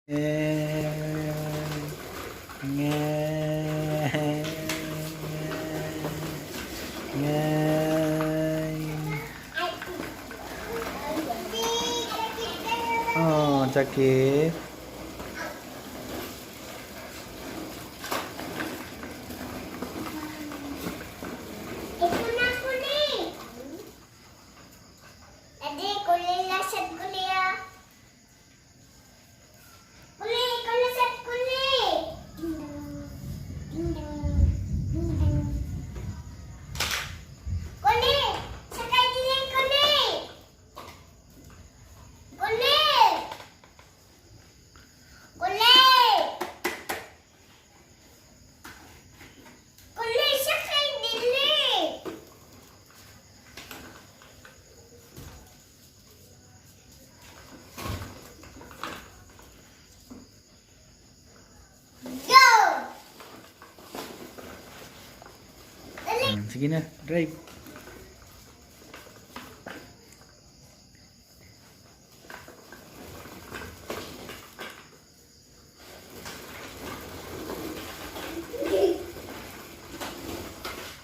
Eh, ngay, ngay. Oh, sakit. Ito na kuli. Adi, kuli lasad kuli ah. Kuli, kuli sad kuli. Ding dong, ding dong, ding dong. Kuli, sakay dili kuli. Kuli. Kuli. Kuli, sakay dili. Go! Dali! Sige na, drive.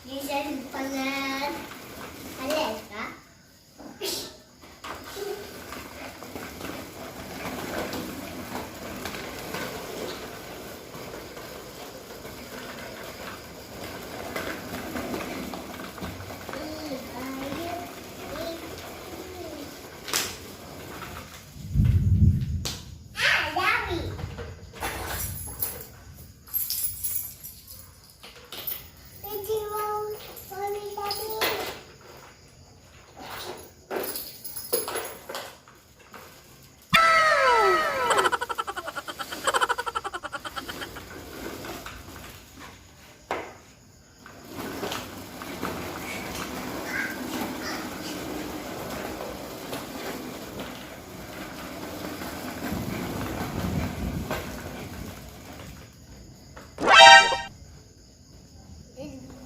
Gisan pangat. Alis ka? Ah, yummy! Daddy, mommy, daddy.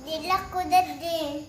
Dila ko, daddy.